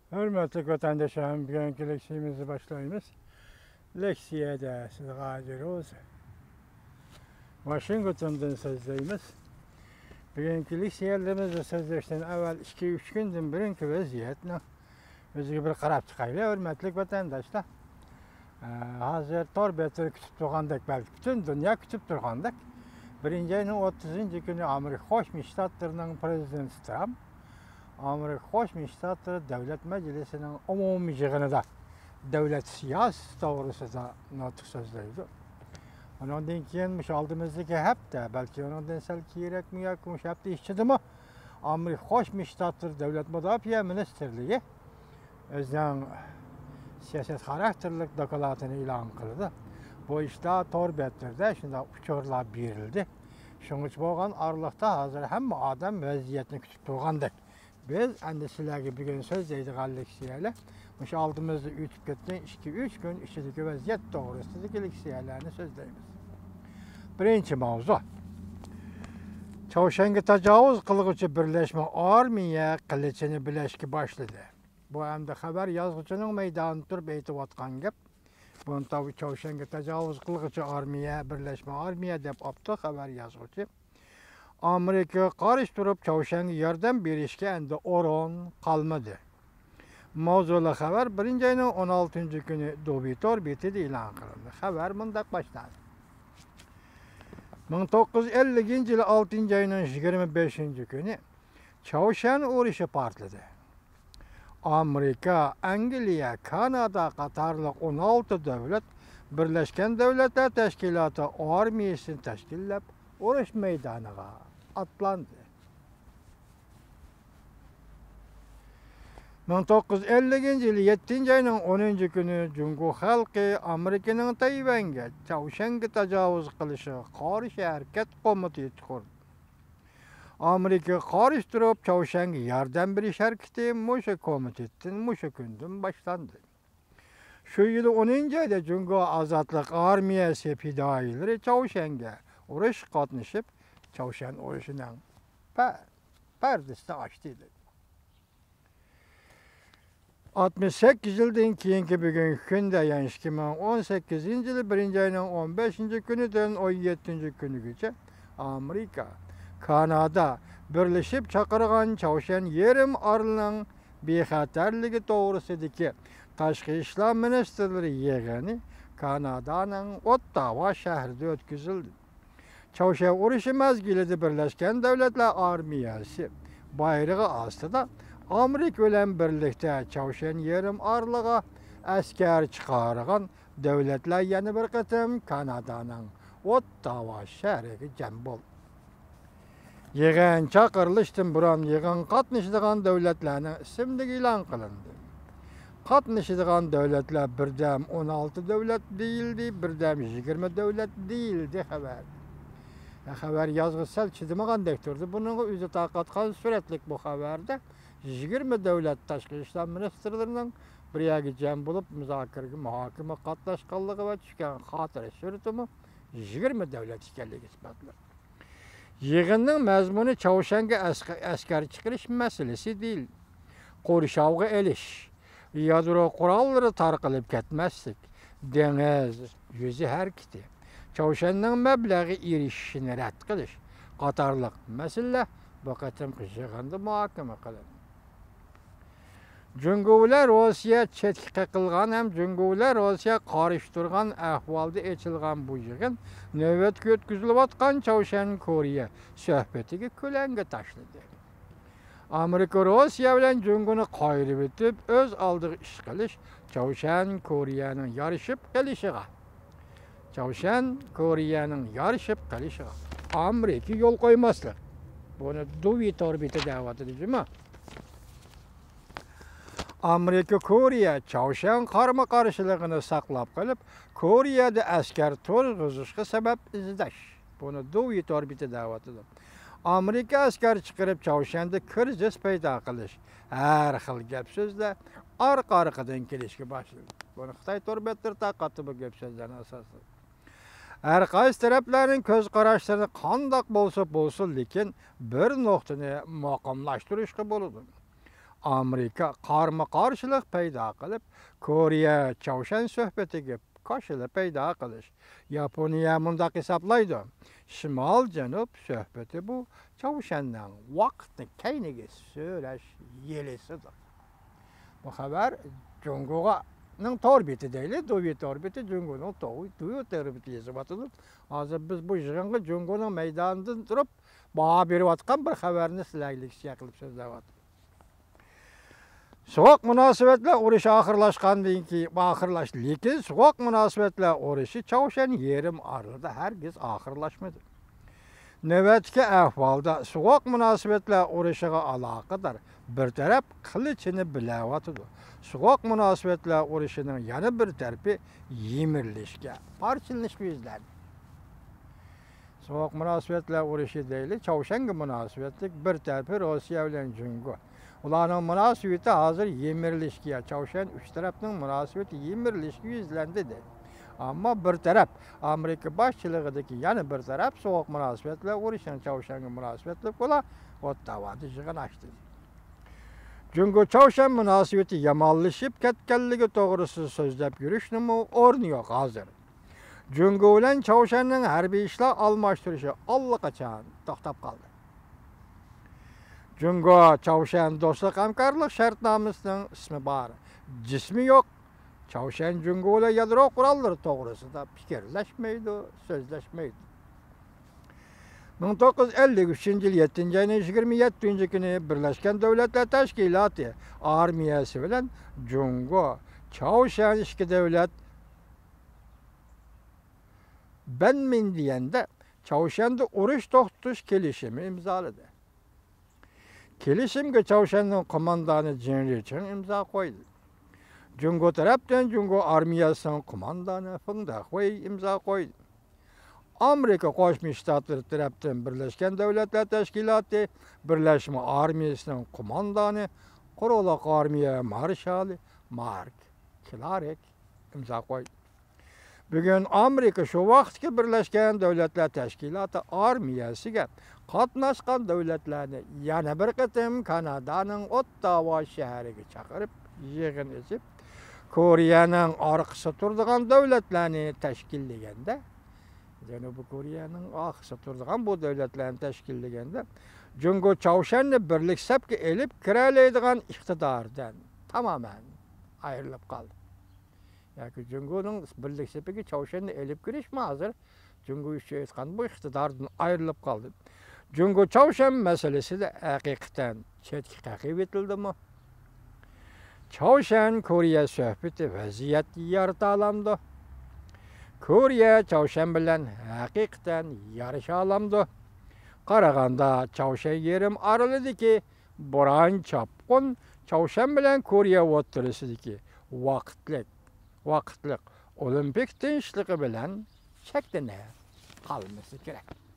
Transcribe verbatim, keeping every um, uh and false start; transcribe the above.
ھۆرمەتلىك ۋەتەنداشلار، بۈگۈنكى لېكسىيىمىزنى باشلايمىز. لېكسىيەدە سىزگە ھازىر ئوز ۋاشىنگتوندىن سۆزلەيمىز. بۈگۈنكى لېكسىيەلىرىمىزدە سۆزلەشتىن ئەۋۋەل ئىككى، ئۈچ كۈندىن بۇرۇنقى ۋەزىيەتنىڭ ئۆزىگە بىر قاراپ چىقايلى، ھۆرمەتلىك ۋەتەنداشلار. ئە، ھازىر تور بەتلىرى كۈتۈپ تۇرغاندەك، بەلكى پۈتۈن دۇنيا كۈتۈپ تۇرغاندەك، بىرىنچى ئاينىڭ ئوتتۇزىنچى كۈنى ئامېرىكا قوشما شتاتلىرىنىڭ پرېزىدېنتى ترامپ ئامېرىكا قوشما شتاتلىرى دۆلەت مەجلىسىنىڭ ئومۇمىي يىغىنىدا دۆلەت سىياسىتى توغرىسىدا نۇتۇق سۆزلەيدۇ. ئۇنىڭدىن كېيىن مۇشۇ ئالدىمىزدىكى ھەپتە، بەلكى ئۇنىڭدىن سەل كېيىنرەكمۇ ياكى مۇشۇ ھەپتە ئىچىدىمۇ ئامېرىكا قوشما شتاتلىرى دۆلەت مۇداپىئە مىنىستىرلىكى ئۆزىنىڭ سىياسەت خاراكتېرلىك دوكلاتىنى ئېلان قىلدى. بۇ ئىشتا تور بەتلىرىدە شۇنداق ئۇچۇرلار بېرىلدى. شۇڭىچە بولغان ئارىلىقتا ھازىر ھەممە ئادەم ۋەزىيەتنى كۈتۈپ تۇرغاندەك. بىز ئەمدى سىلەرگە بۈگۈن سۆزلەيدىغان لېكسىيەلەر مۇشۇ ئالدىمىزدا ئۆتۈپ كەتكەن ئىككى، ئۈچ كۈن ئىچىدىكى ۋەزىيەت توغرىسىدىكى لېكسىيەلەرنى سۆزلەيمىز. بىرىنچى ماۋزۇ. چاۋشيەنگە تاجاۋۇز قىلغۇچى بىرلەشمە ئارمىيە قىلىچىنى بىلەشكە باشلىدى. بۇ ئەمدى خەۋەر يازغۇچىنىڭ مەيداندا تۇرۇپ ئېيتىۋاتقان گەپ. بۇنى تاۋ-، چاۋشيەنگە تاجاۋۇز قىلغۇچى ئارمىيە، بىرلەشمە ئارمىيە دەپ ئاپتۇ خەۋەر يازغۇچى. ئامېرىكىغا قارشى تۇرۇپ، چاۋشيەنگە ياردەم بېرىشكە ئەمدى ئورۇن قالمىدى. ماۋزۇلۇق خەۋەر بىرىنچى ئاينىڭ ئون ئالتىنچى كۈنى دۇۋى تور بېتىدە ئېلان قىلىندى. خەۋەر مۇنداق باشلاندى. مىڭ توققۇز يۈز ئەللىكىنچى يىلى ئالتىنچى ئاينىڭ يىگىرمە بەشىنچى كۈنى چاۋشيەن ئۇرۇشى پارتلىدى. ئامېرىكا، ئەنگلىيە، كانادا قاتارلىق ئون ئالتە دۆلەت بىرلەشكەن دۆلەتلەر تەشكىلاتى ئارمىيىسىنى تەشكىللەپ، ئۇرۇش مەيدانىغا ئاتلاندى. مىڭ توققۇز يۈز ئەللىكىنچى يىلى يەتتىنچى ئاينىڭ ئونىنچى كۈنى جۇڭگو خەلقى ئامېرىكىنىڭ تەيۋەنگە، چاۋشيەنگە تاجاۋۇز قىلىشىغا قارشى ھەرىكەت كومىتېتى قۇردى. ئامېرىكىغا قارشى تۇرۇپ، چاۋشيەنگە ياردەم بېرىش ھەرىكىتى مۇشۇ كومىتېتتىن، مۇشۇ كۈندىن باشلاندى. شۇ يىلى ئونىنچى ئايدا جۇڭگو ئازادلىق ئارمىيەسى پىدائىيلىرى چاۋشيەنگە ئۇرۇشقا قاتنىشىپ، چاۋشيەن ئۇرۇشىنىڭ پە-، پەردىسىنى ئاچتى. ئاتمىش سەككىز يىلدىن كېيىنكى بۈگۈنكى كۈندە، يەنى ئىككى مىڭ ئون سەككىزىنچى يىلى بىرىنچى ئاينىڭ ئون بەشىنچى كۈنىدىن ئون يەتتىنچى كۈنىگىچە ئامېرىكا، كانادا بىرلىشىپ چاقىرغان چاۋشيەن يېرىم ئارىلىنىڭ بىخەتەرلىكى توغرىسىدىكى تاشقى ئىشلار مىنىستىرلىرى يىغىنى كانادانىڭ ئوتتاۋا شەھىرىدە ئۆتكۈزۈلدى. چاۋشيەن ئۇرۇشى مەزگىلىدە بىرلەشكەن دۆلەتلەر ئارمىيەسى بايرىقى ئاستىدا ئامېرىكا بىلەن بىرلىكتە چاۋشيەن يېرىم ئارىلىغا ئەسكەر چىقارغان دۆلەتلەر يەنە بىر قېتىم كانادانىڭ ئوتتاۋا شەھىرىگە جەم بولدى. يىغىن چاقىرىلىشتىن بۇرۇن يىغىنغا قاتنىشىدىغان دۆلەتلەرنىڭ ئىسىملىكى ئېلان قىلىندى. قاتنىشىدىغان دۆلەتلەر بىردەم ئون ئالتە دۆلەت دېيىلدى، بىردەم يىگىرمە دۆلەت دېيىلدى خەۋەردە. خەۋەر يازغۇچى سەل چىدىمىغاندەك تۇردى. بۇنىڭغا ئۆزى تارقاتقان سۈرەتلىك بۇ خەۋەردە يىگىرمە دۆلەت تاشقى ئىشلار مىنىستىرلىرىنىڭ بىر يەرگە جەم بولۇپ، مۇزاكىرىگە، مۇھاكىمىگە قاتناشقانلىقى ۋە چۈشكەن خاتىرە سۈرىتىمۇ يىگىرمە دۆلەت ئىكەنلىكى ئىسپاتلىنىدۇ. يىغىننىڭ مەزمۇنى چاۋشيەنگە ئەسكە-، ئەسكەر چىقىرىش مەسىلىسى دېيىلدى. قورشاۋغا ئېلىش، يادرو قوراللىرى تارقىلىپ كەتمەسلىك، دېڭىز يۈزى ھەرىكىتى، چاۋشيەننىڭ مەبلەغگە ئېرىشىشىنى رەت قىلىش قاتارلىق مەسىلىلەر بۇ قېتىمقى يىغىندا مۇھاكىمە قىلىندى. جۇڭگو بىلەن روسىيە چەتكە قېقىلغان ھەم جۇڭگو بىلەن روسىيە قارشى تۇرغان ئەھۋالدا ئېچىلغان بۇ يىغىن نۆۋەتتىكى ئۆتكۈزۈلۈۋاتقان چاۋشيەن كورېيە سۆھبىتىگە كۆلەڭگە تاشلىدى. ئامېرىكا روسىيە بىلەن جۇڭگونى قايرىۋېتىپ، ئۆز ئالدىغا ئىش قىلىش چاۋشيەن كورېيەنىڭ يارىشىپ قېلىشىغا، چاۋشيەن كورېيەنىڭ يارىشىپ قېلىشىغا ئامېرىكا يول قويماسلىق. بۇنى دۇۋى تور بېتى دەۋاتىدۇ جۇمۇ. ئامېرىكا كورېيە چاۋشيەن قارىمۇ قارشىلىقىنى ساقلاپ قېلىپ، كورېيەدە ئەسكەر تۇرغۇزۇشقا سەۋەب ئىزدەش. بۇنى دۇۋى تور بېتى دەۋاتىدۇ. ئامېرىكا ئەسكەر چىقىرىپ، چاۋشيەندە كىرىزىس پەيدا قىلىش. ھەر خىل گەپ سۆزلەر ئارقا ئارقىدىن كېلىشكە باشلىدى. بۇنى خىتاي تور بەتلىرى تارقاتتى بۇ گەپ سۆزلەرنى ئاساسەن. ھەر قايسى تەرەپلەرنىڭ كۆز قاراشلىرى قانداق بولسا بولسۇن، لېكىن بىر نۇقتىنى مۇقىملاشتۇرۇشقا بولىدۇ. ئامېرىكا قارمۇ قارشىلىق پەيدا قىلىپ، كورېيە چاۋشيەن سۆھبىتىگە كاشىلا پەيدا قىلىش. ياپونىيە مۇنداق ھېسابلايدۇ: شىمال جەنۇب سۆھبىتى بۇ چاۋشيەننىڭ ۋاقىتنى كەينىگە سۆرەش يېلىسىدۇر. بۇ خەۋەر جۇڭگونىڭ تور بېتى دەيلى، دۇۋى تور بېتى، جۇڭگونىڭ تو-، دۇۋى تور بېتى يېزىۋاتىدۇ. ھازىر بىز بۇ يىغىنغا جۇڭگونىڭ مەيدانىدىن تۇرۇپ باھا بېرىۋاتقان بىر خەۋەرنى سىلەرگە ئىلگىرى قىلىپ سۆزلەۋاتىمىز. سوغۇق مۇناسىۋەتلەر ئۇرۇشى ئاخىرلاشقاندىن كېيىن، ئاخىرلاشتى، لېكىن سوغۇق مۇناسىۋەتلەر ئۇرۇشى چاۋشيەن يېرىم ئارىلىدا ھەرگىز ئاخىرلاشمىدى. نۆۋەتتىكى ئەھۋالدا سوغۇق مۇناسىۋەتلەر ئۇرۇشىغا ئالاقىدار بىر تەرەپ قىلىچىنى بىلەۋاتىدۇ. سوغۇق مۇناسىۋەتلەر ئۇرۇشىنىڭ يەنە بىر تەرىپى يىمىرىلىشكە، پارچىلىنىشقا يۈزلەندى. سوغۇق مۇناسىۋەتلەر ئۇرۇشى دەيلى، چاۋشيەنگە مۇناسىۋەتلىك بىر تەرىپى روسىيە بىلەن جۇڭگو. ئۇلارنىڭ مۇناسىۋىتى ھازىر يىمىرىلىشكە، چاۋشيەن ئۈچ تەرەپنىڭ مۇناسىۋىتى يىمىرىلىشكە يۈزلەندى، دەيدۇ. ئەمما بىر تەرەپ، ئامېرىكا باشچىلىقىدىكى يەنە بىر تەرەپ سوغۇق مۇناسىۋەتلەر ئۇرۇشىنىڭ چاۋشيەنگە مۇناسىۋەتلىك بولا ئوت داۋادا يىغىن ئاچتى. جۇڭگو چاۋشيەن مۇناسىۋىتى يامانلىشىپ كەتكەنلىكى توغرىسىدا سۆزلەپ يۈرۈشنىمۇ ئورنى يوق ھازىر. جۇڭگو بىلەن چاۋشيەننىڭ ھەربىي ئىشلار ئالماشتۇرۇشى ئاللىقاچان توختاپ قالدى. جۇڭگو چاۋشيەن دوستلۇق ھەمكارلىق شەرتنامىسىنىڭ ئىسمى بار، جىسمى يوق. چاۋشيەن جۇڭگو بىلەن يادرو قوراللىرى توغرىسىدا پىكىرلەشمەيدۇ، سۆزلەشمەيدۇ. مىڭ توققۇز يۈز ئەللىك ئۈچىنچى يىل يەتتىنچى ئاينىڭ يىگىرمە يەتتىنچى كۈنى بىرلەشكەن دۆلەتلەر تەشكىلاتى ئارمىيەسى بىلەن جۇڭگو، چاۋشيەن ئىككى دۆلەت بەنمىندىيەندە چاۋشيەندە ئۇرۇش توختىتىش كېلىشىمى ئىمزالىدى. كېلىشىمگە چاۋشيەننىڭ قوماندانى جېن رىچىڭ ئىمزا قويدى. جۇڭگو تەرەپتىن جۇڭگو ئارمىيەسىنىڭ قوماندانى فېڭ دېخۇي ئىمزا قويدى. ئامېرىكا قوشما شتاتلىرى تەرەپتىن بىرلەشكەن دۆلەتلەر تەشكىلاتى بىرلەشمە ئارمىيەسىنىڭ قوماندانى، قۇرۇقلۇق ئارمىيە مارشالى مارك كلارك ئىمزا قويدى. بۈگۈن ئامېرىكا شۇ ۋاقىتتىكى بىرلەشكەن دۆلەتلەر تەشكىلاتى ئارمىيەسىگە قاتناشقان دۆلەتلەرنى يەنە بىر قېتىم كانادانىڭ ئوتتاۋا شەھىرىگە چاقىرىپ يىغىن ئېچىپ، كورېيەنىڭ ئارقىسى تۇرىدىغان دۆلەتلەرنى تەشكىللىگەندە، جەنۇبىي كورېيەنىڭ ئارقىسى تۇرىدىغان بۇ دۆلەتلەرنى تەشكىللىگەندە، جۇڭگو چاۋشيەننى بىرلىك سەپكە ئېلىپ كىرەلەيدىغان ئىقتىداردىن تامامەن ئايرىلىپ قالدى. ياكى جۇڭگونىڭ بىرلىك سېپىگە چاۋشيەننى ئېلىپ كىرىشمۇ ھازىر جۇڭگو ئۈچۈن ئېيتقان بۇ ئىقتىداردىن ئايرىلىپ قالدى. جۇڭگو چاۋشيەن مەسىلىسىدە ھەقىقەتەن چەتكە قېقىۋېتىلدىمۇ؟ چاۋشيەن كورېيە سۆھبىتى ۋەزىيەت يارىتالامدۇ؟ كورېيە چاۋشيەن بىلەن ھەقىقەتەن يارىشالامدۇ؟ قارىغاندا چاۋشيەن يېرىم ئارىلىدىكى بوران چاپقۇن چاۋشيەن بىلەن كورېيە ئوتتۇرىسىدىكى ۋاقىتلىق، ۋاقىتلىق ئولىمپىك تىنچلىقى بىلەن چەكلىنىپ قالمىسا كېرەك.